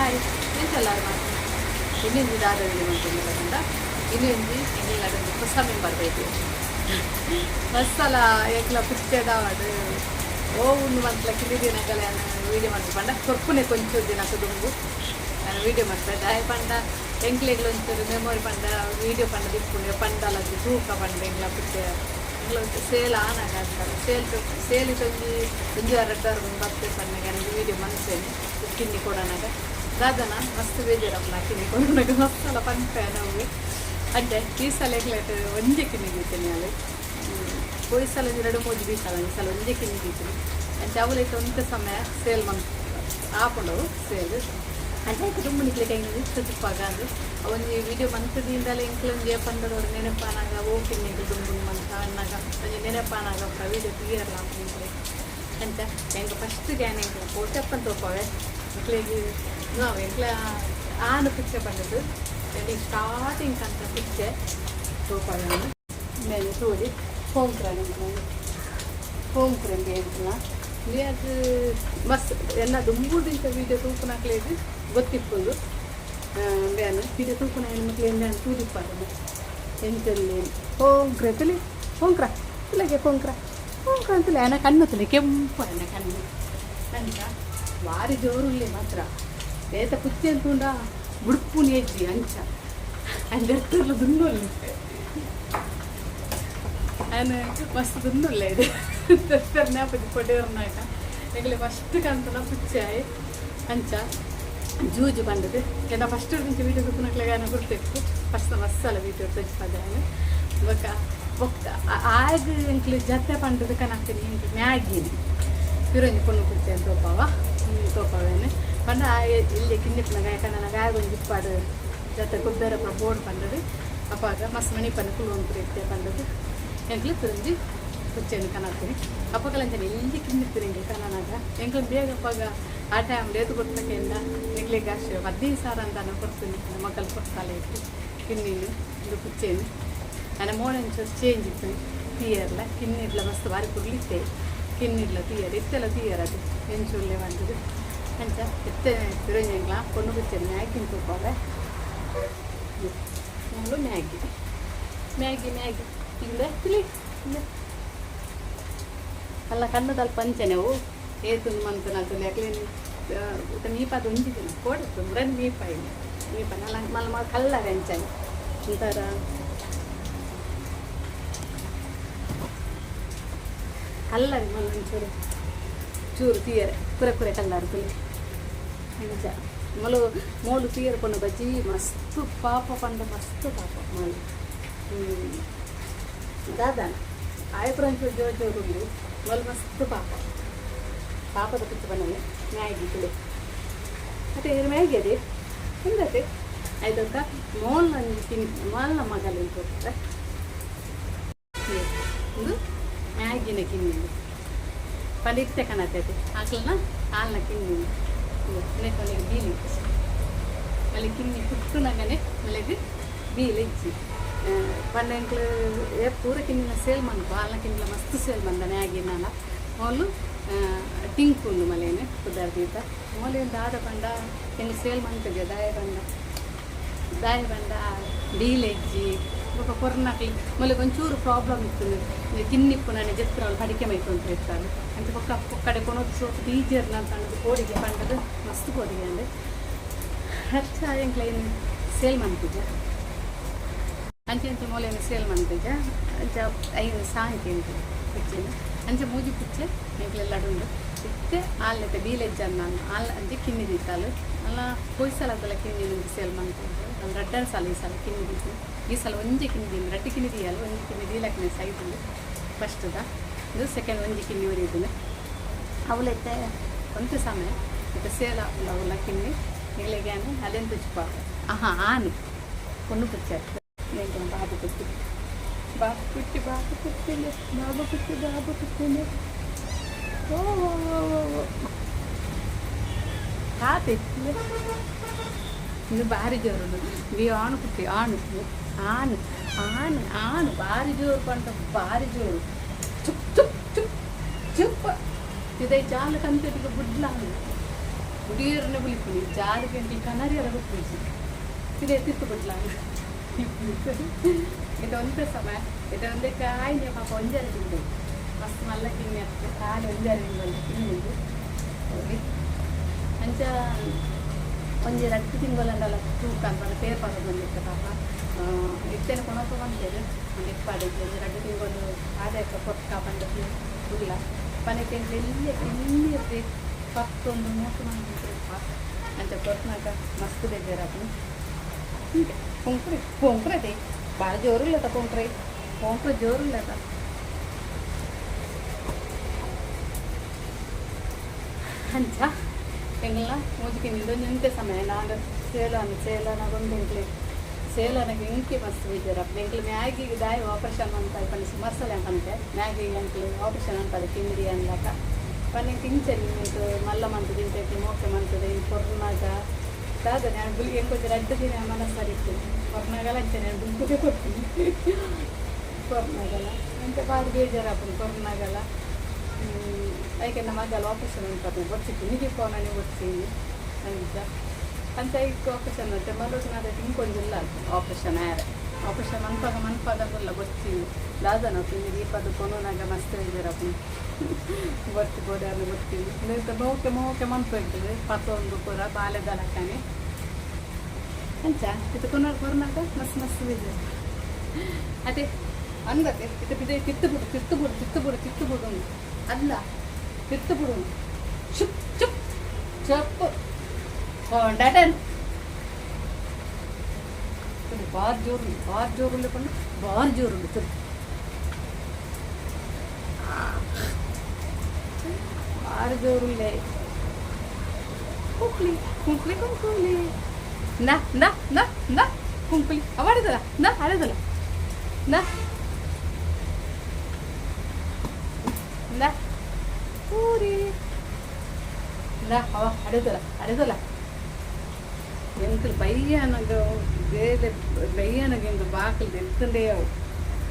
Hi ಎಂಚಲ್ಲಾರು ಮಾತ ಇನ್ನೊಂಜಿ ದಾದ video ಮಂತೊಂದುಲ್ಲ ಪಂಡ ಇನ್ನೊಂಜಿ ಎಂಕ್ಲೆನ ಹೊಸ ಮೆಂಬರ್ ಬೈದೆರ್ ಮಸ್ಸಲ ಎಂಕ್ಲ ಪುಚ್ಚೆದಾವಡ್ ಓ ಉಂದು ಮಂತ್ಲ ಕಿನ್ನಿ ದಿನಕಲ ಯಾನ್ ವೀಡಿಯೋ ಮಲ್ಪು ಪಂಡ ಕೊರ್ಪುನೆ ಕೊಂಚ ದಿನಕ್ ದುಂಬು ಯಾನ್ ವೀಡಿಯೋ ಮಲ್ಪೆ ದಾಯೆ ಪಂಡ ಎಂಕ್ಲೆಗ್ಲ ಒಂಚೂರು ಮೆಮೊರಿ ಪಂಡ ವೀಡಿಯೋ ಪಂಡ ದಿಪ್ಪುಂಡು ಪಂಡಲ ತೂಕ ಪಂಡ ಎಂಕ್ಲ ಪುಚ್ಚೆ ಎಂಕ್ಲ ಸೇಲ್ ಆನಗ ಅಂತಾರ ಸೇಲ್ ಸೇಲ್ ಒಂಜಿ ಒಂಜಿ ವಾರ ರಡ್ಡ್ ವಾರ ಬತ್ತೆ ಪನ್ನಗ ಯಾನ್ ವೀಡಿಯೋ ಮನ್ಪೇನೆ ಕಿನ್ನಿ ಕೊಡನಗ ದಾದನ ಮಸ್ತ್ ಬೇಜಾರಪ್ಪನ ಕಿನ್ನಿ ಕೊಡನಗ ಮಸ್ತ್ ಪನ್ಪೆ ನಾವು ಅಂಚೆ ಈ ಸಲ ಎಂಕ್ಲೆಟ್ ಒಂಜಿ ಕಿನ್ನಿ ದೀತೀನಿ ಅಲ್ಲ ಪೋಯಿ ಸಲ ಒಂಜಿ ರಡ್ಡ್ ಮೂಜಿ ದೀತಲ್ಲ ಈ ಸಲ ಒಂಜಿ ಕಿನ್ನಿ ದೀತೀನಿ ಅಂಚೆ ಅವಲೈತೆ ಒಂತೆ ಸಮಯ ಸೇಲ್ ಮನ್ ಆಪುಂಡು ಸೇಲ್ ಅಂಚ ಐಕ್ ದುಂಬು ನಿಕ್ಲೆಗ್ ಐನ್ ಇಷ್ಟ ತಿಪ್ಪಾಗ ಅಂದ್ ಒಂಜಿ ವಿಡಿಯೋ ಮಂತ್ ದಿಂಡಲ ಎಂಕ್ಲ ಒಂಜಿ ಪಂಡದವ್ರು ನೆನಪಾನಾಗ ಓ ಕಿನ್ನಿಗ್ ದುಂಬು ಮಂತ ಅನ್ನಾಗ ಒಂಜಿ ನೆನಪಾನಾಗ ಪೂರ ವಿಡಿಯೋ ಕ್ಲಿಯರ್ ಆಪುಂಡು ನಿಕ್ಲೆಗ್ ಅಂಚ ಎಂಕ್ ಫಸ್ಟ್ ಗ್ಯಾನ್ ಎಂಕ್ಲ ಕೋಟಪ್ಪನ್ ತೋಪವೆ ನಿಕ್ಲೆಗ್ ನಾವು ಎಂಕ್ಲ ಆನ್ ಪಿಕ್ಚರ್ ಪಂಡದು ಎಂಕ್ಲೆ ಸ್ಟಾರ್ಟಿಂಗ್ ಕಂತ ಪಿಕ್ಚರ್ ತೋಪವೆ ಉಂದೆನ್ ತೂವೊಲಿ ಕೋಂಕ್ರ ಕೋಂಕ್ರ ಎಂಕ್ಲ ಅದು ಮಸ್ತ್ ಎನ್ನ ದುಂಬುದಿಂಚ ವೀಡಿಯೋ ತೂಪುನಕ್ಲೆಗ್ ಗೊತ್ತಿಪ್ಪುಂಡು ಬೇನ್ ವೀಡಿಯೋ ತೂಪುನ ಹೆಣ್ಮಕ್ಳು ಎಂದಾನ್ ತೂದಿಪ್ಪಾರು ಎಂಚಲ್ಲಿ ಕೋಂಕ್ರೆ ತುಲಿ ಕೋಂಕ್ರ ತುಲಗೆ ಕೋಂಕ್ರ ಕೋಂಕ್ರ ಅಂತಲೇ ಎನ ಕಣ್ಣು ತುಲೆ ಕೆಂಪು ಎನ ಕಣ್ಣು ಅಂಚ ಬಾರಿ ಜೋರುಲ್ಲೆ ಮಾತ್ರ ಬೇತ ಪುಚ್ಚೆ ಅಂತುಂಡ ಬುಡ್ಪುನಿ ಎಜ್ಜಿ ಅಂಚ ಅಂದೆರ್ತರ್ಲ ದುನ್ನೊಲ್ಲಿ ಆನ್ ಮಸ್ತ್ ದುನ್ನುಲ್ಲೆ ಇದು ಜ್ಞಾಪಕ ಕೊಡೇರ್ನಾಕ ಎಂಕ್ಲೆ ಫಸ್ಟ್ ಕಂತುನ ಪುಚ್ಚೆ ಅಂಚ ಜೂಜು ಪಂಡದು ಎನ್ನ ಫಸ್ಟ್ ದಿಂಚ ವೀಡಿಯೋ ತೂಪುನಕ್ಲೆಗ್ ಆಯನ ಗುರ್ತಿಪ್ಪು ಫಸ್ಟ್ ಮಸ್ತ್ ವೀಡಿಯೋ ತೋಜಿಪಾದೆ ಬೊಕ ಬೊಕ್ಕ ಆಯಗ್ ಎಂಕ್ಲು ಜತೆ ಪಂಡದು ಕನಕ್ತಿನಿ ಎಂಕ್ಲು ಮ್ಯಾಗಿನಿ ಪಿರೊಂಜಿ ಪೊಣ್ಣು ಪುಚ್ಚೆ ತೋಪಾವ ತೋಪಾವೇನೆ ಪಂಡ ಆಯೆ ಇಲ್ಲಿ ಕಿನ್ನಿಪ್ಪುನಗ ಯಾಕಂದ್ರೆ ಆಯಗ್ ಒಂಜಿ ಇಪ್ಪಾಡು ಜತೆ ಗೊಬ್ಬರ ಪೂರ ಬೋಡು ಪಂಡದು ಅಪಾಗ ಮಸ್ತ್ ಮಣಿಪಂಡ ಕುಲ್ಲೊಂದು ಇತ್ತೆ ಪಂಡದು ಎಂಕ್ಲು ಪಿರೊಂಜಿ ಪುಚ್ಚೆನ್ ಕನತಿನಿ ಅಪಗಲ ಅಂಚನೆ ಎಲ್ಲಿ ಕಿನ್ನಿತ್ತಿನಿ ಎಂಕ್ಲು ಕನನಾಗ ಎಂಕ್ಲು ಬೇಗ ಅಪಗ ಆ ಟೈಮ್ ಏತ್ ಕೊರ್ತಕೆಂಡ ಎಂಕ್ಲೆಗ್ ಅಷ್ಟು 15,000 ಅಂತಾನ ಕೊಡ್ತೀನಿ ಮಕ್ಕಳು ಕೊಡ್ತಾಳೆ ಇತ್ತು ಕಿನ್ನಿನು ಇಂದು ಪುಚ್ಚೆನು ಆಂಡ ಮೋನೆ ಒಂಚೂರು ಚೇಂಜ್ ಇತ್ತು ತೀಯರ್ಲ ಕಿನ್ನಿಡ್ಲ ಮಸ್ತ್ ಬಾರಿ ಪೊರ್ಲಿತ್ತೆ ಕಿನ್ನಿಡ್ಲ ತೀಯರ್ ಇತ್ತೆಲ ತೀಯರ್ ಅದು ಎಂಚುಲ್ಲೆ ಪಂಡುದು ಅಂಚ ಇತ್ತೆ ಪಿರೊಂಜಿ ಎಂಕ್ಲ ಪೊಣ್ಣು ಪುಚ್ಚೆನ್ ಮ್ಯಾಗಿನ್ ತೂಪಾವೆ ಮೂಲು ಮ್ಯಾಗಿ ಮ್ಯಾಗಿ ಮ್ಯಾಗಿ ಇಂದೆ ತಿಳಿ ಇಂದೆ ಅಲ್ಲ ಕಣ್ಣುದಲ್ಪ ಅಂಚನೆ ಅವು ಏತುಂದು ಮಂತುನ ತುಲಿ ಅಕ್ಲೇನು ಮೀಪಾದ ಒಂಜಿ ದಿನ ಕೋಡತ್ತು ಮುರನ್ ಮೀಪ ಇಲ್ಲ ಮೀಪ ನಲ್ಲ ಮಲ್ಲ ಮಲ್ಲ ಕಲ್ಲರ್ ಅಂಚನೆ ಒಂಥರ ಕಲ್ಲರ್ ಮಲ್ಲ ಒಂಚೂರು ಚೂರು ತೀಯರೆ ಕುರೆ ಕುರೆ ಕಲ್ಲರ್ ತುಲಿ ಅಂಚ ಮೊಲು ಮೋಲು ತೀಯರೆ ಪೊಣ್ಣು ಬಜ್ಜಿ ಮಸ್ತ್ ಪಾಪ ಪಂಡ ಮಸ್ತ್ ಪಾಪ ಮೋಲು ದಾದಾನ ಆಯ ಪೂರ ಒಂಚೂರು ಜೋರು ಜೋರು ಉಂಡು ಮೊಲು ಮಸ್ತ್ ಪಾಪ ಪಾಪದ ಪಿಚ್ಚ ಬಣ್ಣನೆ ಮ್ಯಾಗಿ ತುಳಿ ಮತ್ತೆ ಇರು ಮ್ಯಾಗಿ ಅದೇ ಹಿಂಗತೆ ಐದಕ್ಕ ಮೋಲ್ನ ತಿನ್ ಮೋಲ್ನ ಮಗಲ್ ತೋರ್ಪೆ ಇದು ಮ್ಯಾಗಿನ ಕಿನ್ನಿ ಪಂಡ ಇತ್ತೆ ಕಣತೈತೆ ಆಕ್ಲನ ಆಲ್ನ ಕಿನ್ನಿ ನೆಕ್ ಮಲೆಗ್ ಬೀಲ್ ಇಜ್ಜಿ ಮಲೆ ಕಿನ್ನಿ ಪುಟ್ಟುನಗನೆ ಮಲೆಗ್ ಬೀಲ್ ಇಜ್ಜಿ ಪಂಡ ಎಂಕ್ಲು ಏ ಪೂರ ಕಿನ್ನಿನ ಸೇಲ್ ಮನ್ಪು ಆಲ್ನ ಕಿನ್ನಿಲ ಮಸ್ತ್ ಸೇಲ್ ಮಂದ ಮ್ಯಾಗಿನಾಲ ಮೋಲು ಟಿಂಕು ಉಂಡು ಮಲೇನೆ ಪುದರ್ ದೀತ ಮೋಲೆ ದಾದ ಪಂಡ ಎಂಕ್ ಸೇಲ್ ಮಂತುಜೆ ದಾಯೆ ಪಂಡ ದಾಯೆ ಪಂಡ ಬೀಲ್ ಇಜ್ಜಿ ಬೊಕ ಕೊರ್ನಕ್ಲು ಮೊಲೆಗ್ ಒಂಚೂರು ಪ್ರಾಬ್ಲಮ್ ಇತ್ತು ಕಿನ್ನಿಪ್ಪುನನೆ ಜೆತ್ತ್ ಪಡಿಕೆ ಮೈತೊಂದು ಇತ್ತಾರೆ ಅಂಚ ಬೊಕ್ಕ ಪೊಕ್ಕಡೆ ಕೊನೊದು ಸೋಕು ಟೀಚರ್ನ ಪಂಡದು ಕೋಡಿಗೆ ಪಂಡದು ಮಸ್ತ್ ಕೋಡಿಗೆ ಅಂಡ್ ಅಚ್ಚ ಎಂಕ್ಲ ಐನ್ ಸೇಲ್ ಮನ್ಪುಜ ಅಂಚೆ ಅಂಚೆ ಮೊಲೆನ್ ಸೇಲ್ ಮನ್ಪುಜ ಅಂಚ ಐನ್ ಸಾಂಕಿ ಎಂಕ್ಲು ಪುಚ್ಚೆನ್ ಅಂಚ ಮೂಜಿ ಪುಚ್ಚೆ ಎಂಕ್ಲೆಲ್ಲಡ್ ಉಂಡು ಇತ್ತೆ ಆಲ್ನೆತೆ ಬೀಲೆಜ್ಜನ್ನ ಆಲ್ ಅಂಚೆ ಕಿನ್ನಿ ದೀತಾಲ್ ಅಲ್ಲ ಪೋಯಿ ಸಲತಲ ಕಿನ್ನಿ ಒಂಜಿ ಸೇಲ್ ಮನ್ಪುಂಡು ಅಲ್ ರಡ್ಡರ ಸಲ ಈ ಸಲ ಕಿನ್ನಿ ದೀತು ಈ ಸಲ ಒಂಜಿ ಕಿನ್ನಿ ದೀನು ರಡ್ಡ್ ಕಿನ್ನಿ ದೀಯಲ್ ಒಂಜಿ ಕಿನ್ನಿ ದೀಲಕ್ನೆ ಸೈದುಂಡು ಫಸ್ಟ್ದ ಇದು ಸೆಕೆಂಡ್ ಒಂಜಿ ಕಿನ್ನಿ ಒರಿಯುದುಂಡು ಅವಲೈತೆ ಒಂತೆ ಸಮಯ ಇತ್ತೆ ಸೇಲ್ ಆಪುಂಡು ಅವುಲ ಕಿನ್ನಿ ನಿಕ್ಲೆಗ್ ಯಾನ್ ಅಲೆನ್ ತೋಜಿಪಾವೆ ಆಹಾ ಆನ್ ಪೊಣ್ಣು ಪುಚ್ಚೆ ಎಂಕ್ಲ ಬಾಬು ಕುಟ್ಟಿ ಬಾಬು ಕುಟ್ಟಿ ಬಾಬು ಕುಟ್ಟಿ ಬಾಬು ಕುಟ್ಟಿ ಬಾಬು ಕುಟ್ಟಿ ಓ ಓ ಓ ಓ ಕಾತೆ ಇದು ಭಾರಿ ಜೋರು ಈ ಆಣು ಕುಟ್ಟಿ ಆಣು ಆನು ಆನು ಆನು ಭಾರಿ ಜೋರು ಪಂಡ ಭಾರಿ ಜೋರು ಚುಪ್ ಚುಪ್ ಚುಪ್ ಚುಪ್ ಇದೇ ಜಾಲ ಕಂತಿಗೆ ಬುಡ್ಲ ಉಡಿಯರನ್ನ ಬುಲಿಪುನಿ ಜಾರು ಗಂಟೆ ಕನರಿ ಅರ ಗೊತ್ತುಜಿ ಇದು ಎತ್ತಿತ್ತು ಬಿಡ್ಲ ಇದು ಒಂದೇ ಸಮಯ ಇದು ಒಂದೇ ಕಾಯಿನ ಪಾಪ ಒಂಜಾರೆ ತಿಂದು ಮಸ್ತ್ ಮಲ್ಲ ಕಿನ್ನಿ ಆಗ್ತದೆ ಕಾಲು ಒಂಜಾರೆ ತಿಂದು ತಿಂದು ಹೋಗಿ ಅಂಚ ಒಂಜಿ ರಡ್ಡು ತಿಂಗಳಂಡಲ ತೂಕ ಅಂತ ಪೇರ್ ಪಾಪ ಬಂದಿತ್ತು ಪಾಪ ಇತ್ತೇನೆ ಕೊನೊಪ್ಪ ಬಂತೇವೆ ಒಂದು ಇಪ್ಪಾಡಿ ಒಂಜಿ ರಡ್ಡು ತಿಂಗಳು ಆದಾಯಕ್ಕೆ ಕೊಟ್ಟ ಪಂಡ ಇಲ್ಲ ಪನಕ್ಕೆ ಎಲ್ಲಿ ಎಲ್ಲಿ ಪತ್ತೊಂದು ಮೂಟು ಮಂದಿ ಅಂಚ ಕೊಟ್ನಾಗ ಮಸ್ತ್ ಬೇಜಾರಾಪುಂಡು ಪೊಂಕ್ರೆ ಪೊಂಕ್ರೆ ಭಾಳ ಜೋರುಲ್ಲತ ಪೊಂಕ್ರೆ ಪೊಂಕ್ರೆ ಜೋರುಲ್ಲತ ಅಂಚ ಎಂಗಲ ಮೂಜಿಕಿಂದು ನಿಂತೆ ಸಮಯ ನಾನು ಸೇಲಾನ ಸೇಲಾನ ಎಂಕ್ಲೆ ಸೇಲಾನಗೆ ಇಂಕೆ ಮಸ್ತ್ ಬೇಜಾರಪ್ಪ ಎಂಕ್ಲೆ ಮ್ಯಾಗಿಗೆ ದಾಯಿ ಆಪರೇಷನ್ ಅಂತ ಪಂಡ ಸುಮಾರು ಸಲ ಅಂತೆ ಮ್ಯಾಗಿಗೆ ಅಂಕ್ಲೆ ಆಪರೇಷನ್ ಅಂತಾರೆ ಕಿಂಡಿ ಅನ್ಲಾಕ ಪನ್ನೆ ಕಿಂಚನಿ ನಿಂತು ಮಲ್ಲ ಮಂತದ ಇಂತ ಮೋಕೆ ಮಂತದ ಇನ್ನು ಕೊರ್ನಾಗ ದಾದ ನಾನು ಗುಳಿ ಎಂಕೊಂಚ ರಡ್ಡು ದಿನ ಮನಸ್ಸರಿತ್ತು ಕೊರ್ನಾಗಲ ಅಂಚೆ ನಾನು ಗುಂಪುಗೆ ಕೊಡ್ತೀನಿ ಕೊರ್ನಾಗಲ ಅಂಚೆ ಭಾರಿ ಬೇಜಾರಾಪುಂಡು ಕೊರ್ನಾಗಲ ಐಕೆ ನಮ್ಮ ಮಗಲ ಆಪರೇಷನ್ ಅಂತ ಬೊಚ್ಚಿತ್ತು ನಿಗಿ ಫೋನನೆ ಬೊಚ್ಚಿನಿ ಅಂಚ ಅಂಚ ಐಕ್ ಆಪರೇಷನ್ ಅಂತೆ ಮಲ್ಲೊಟ್ಟು ಇಂಕೊಂಜಿಲ್ಲ ಆಪರೇಷನ್ ಆಯ್ರೆ ಆಪರೇಷನ್ ಮನ್ಪಾಗ ಮನ್ಪಾಗ ಬಲ್ಲ ಬೊಚ್ಚಿ ದಾದನ ತಿಂದು ದೀಪದ ಕೊನೋನಾಗ ಮಸ್ತ್ ಬೇಜಾರಾಪುಂಡು ಬರ್ತಿ ಬೋಡಾರ್ನ ಬರ್ತೀವಿ ಮೋಕೆ ಮೋಕೆ ಮನ್ಪು ಇರ್ತದೆ ಪತ್ತೊಂದು ಪೂರ ಬಾಲೆದಲಕ್ಕನೆ ಅಂಚ ಇದು ಕೊನಾಗ ಕೊರ್ನಾಗ ಮಸ್ತ್ ಮಸ್ತ್ ಬೇಜಾರು ಅದೇ ಅನ್ಗತ್ತೆ ಇದು ಬಿದೆ ತಿತ್ತು ಬಿಡು ತಿತ್ತು ಬಿಡು ತಿತ್ತು ಬಿಡು ತಿತ್ತು ಬಿಡು ಅಲ್ಲ ತಿತ್ತು ಬಿಡು ಚುಪ್ ಚುಪ್ ಚಪ್ಪು ಡಟನ್ ಬಾರ್ ಜೋರು ಬಾರ್ ಜೋರು ಕೊಂಡು ಬಾರ್ ಜೋರು ತಿರು ಬಾರ್ ಜೋರುಲ್ಲೇ ಕುಂಕ್ಲಿ ಕುಂಕ್ಲಿ ಕುಂಕುಲಿ ನಾ ನಾ ನಾ ನಾ ಕುಂಕುಲಿ ಅವಾಡಿದಲ್ಲ ನಾ ಅಡದಲ್ಲ ನಾ ನಾ ಪೂರಿ ನಾ ಅವ ಅಡದಲ್ಲ ಅಡದಲ್ಲ ಎಂಕಲ್ ಬಯ್ಯನಗ ಬೇಲೆ ಬಯ್ಯನಗ ಎಂಕ ಬಾಕಲ್ ಎತ್ತಂದೇ ಅವು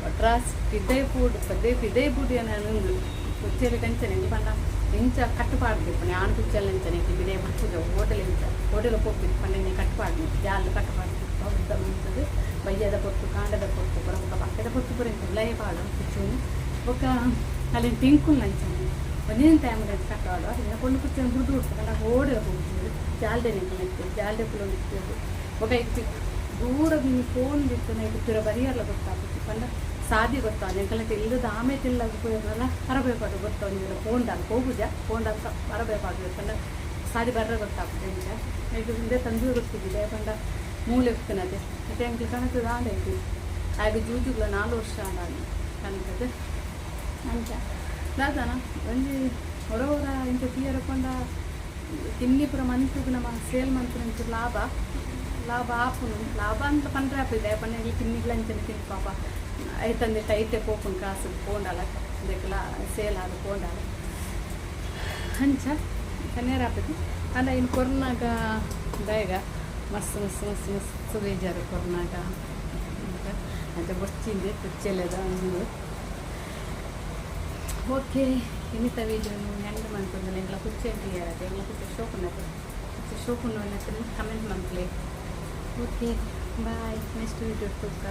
ಒಟ್ರಾಸ್ ಪಿದೈ ಪೂಡು ಪದೇ ಪಿದೈ ಪೂಡಿ ಅನ್ನಂದು ಕುಚ್ಚಲಿ ಕಂಚನೆ ಎಂಕ ಪಂಡ ಇಂಚ ಕಟ್ಟುಪಾಡ್ದು ಪಂಡ ಆಣ್ ಕುಚ್ಚಲ್ ಅಂಚನೆ ಎಂಕ ಬಿದೆ ಬಪ್ಪುಜ ಹೋಟೆಲ್ ಇಂಚ ಹೋಟೆಲ್ ಪೋಪಿದ್ ಪಂಡ ನೀ ಕಟ್ಟುಪಾಡ್ದು ಜಾಲ್ ಕಟ್ಟುಪಾಡ್ದು ಬೌದ್ಧ ಮಂತದ್ದು ಬಯ್ಯದ ಪೊತ್ತು ಕಾಂಡದ ಪೊತ್ತು ಪುರ ಬೊಕ್ಕ ಬಟ್ಟೆದ ಪೊತ್ತು ಪುರ ಎಂಕ ಲಯ ಪಾಡು ಕುಚ್ಚುನು ಬೊಕ್ಕ ಅಲ್ಲಿ ಟಿಂಕುಲ್ ಅಂಚನೆ ಒಂದಿನ ಟೈಮ್ ಕಟ್ಟಾಡು ಅದನ್ನ ಕೊಂಡು ಕುಚ್ಚನ್ನು ಬುಡ್ದು ಬಿಡ್ತು ಪಂಡ ಹೋಟೆಲ್ ಹೋಗ್ತೀವಿ ಜಾಲ್ಡೆ ನಿಂತು ಜಾಲ್ಡೆ ಪುಲ ಇತ್ತು ಬೊಕ್ಕ ಇತ್ತು ದೂರ ಫೋನ್ ಬಿತ್ತು ನೈಟ್ ಪಿರ ಬರಿಯಲ್ಲ ಗೊತ್ತಾಗ್ತಿತ್ತು ಪಂಡ ಸಾದಿ ಗೊತ್ತಾಗ ಎಂಕಲ ಇಲ್ಲದ ಆಮೇಲೆ ಇಲ್ಲ ಪೋಯಿರಲ್ಲ ಅರಬೇಪಾಡು ಗೊತ್ತ ಒಂದಿರ ಫೋನ್ಡಾಗ ಹೋಗುಜ ಫೋನ್ಡಾಗ ಅರಬೇಪಾಡು ಪಂಡ ಸಾದಿ ಬರ್ರ ಗೊತ್ತಾಗ್ತದೆ ಇಂಚ ಇದು ಹಿಂದೆ ತಂದೂರು ಗೊತ್ತಿದ್ದಿದೆ ಪಂಡ ಮೂಲೆ ಇರ್ತನದೆ ಮತ್ತೆ ಎಂಕಲ್ ಕಣಕದ ಆಂಡೈತಿ ಆಗ ಜೂಜುಗಳ 4 ವರ್ಷ ಆಂಡ ಕಣಕದ ಅಂಚ ದಾದನ ಒಂಜಿ ಹೊರ ಹೊರ ಇಂಚ ತೀಯರ ಪಂಡ ತಿನ್ನಿ ಪೂರ ಮಂತ್ಗ್ ನಮ್ಮ ಸೇಲ್ ಮಂತ್ ಲಾಭ ಲಾಭ ಆಪುನು ಲಾಭ ಅಂತ ಪಂಡ್ರೆ ಆಪಿದೆ ಪಂಡ ಇಲ್ಲಿ ತಿನ್ನಿಗ್ಲ ಅಂಚನೆ ತಿನ್ನಿ ಪಾಪ ಐತಂದೆ ಐತೆ ಪೋಪುನ್ ಕಾಸು ಪೋಂಡಲ ಇದಕ್ಕೆಲ್ಲ ಸೇಲ್ ಆದ ಪೋಂಡಲ ಅಂಚ ಕನ್ನೇರ ಆಪತಿ ಅಂಡ ಇನ್ನು ಕೊರ್ನಾಗ ದಾಯಗ ಮಸ್ತ್ ಮಸ್ತ್ ಮಸ್ತ್ ಮಸ್ತ್ ಬೇಜಾರು ಕೊರ್ನಾಗ ಅಂತ ಅಂಚ ಬೊಚ್ಚಿಂದೆ ಕುಚ್ಚೆಲೆದ ಒಂದು ಓಕೆ ಇನ್ನಿತ ವೀಡಿಯೋನು ಎಂಡ್ ಮಂತೊಂದು ಎಂಕ್ಲ ಕುಚ್ಚೆ ಎಂಕ್ಲ ಎಂಕ್ಲ ಕುಚ್ಚೆ ಶೋಕುನ್ನತೆ ಕುಚ್ಚೆ ಶೋಕುನ್ನು ಕಮೆಂಟ್ ಮಂತ್ಲೆ. Okay, bye, next video ತೂಕ.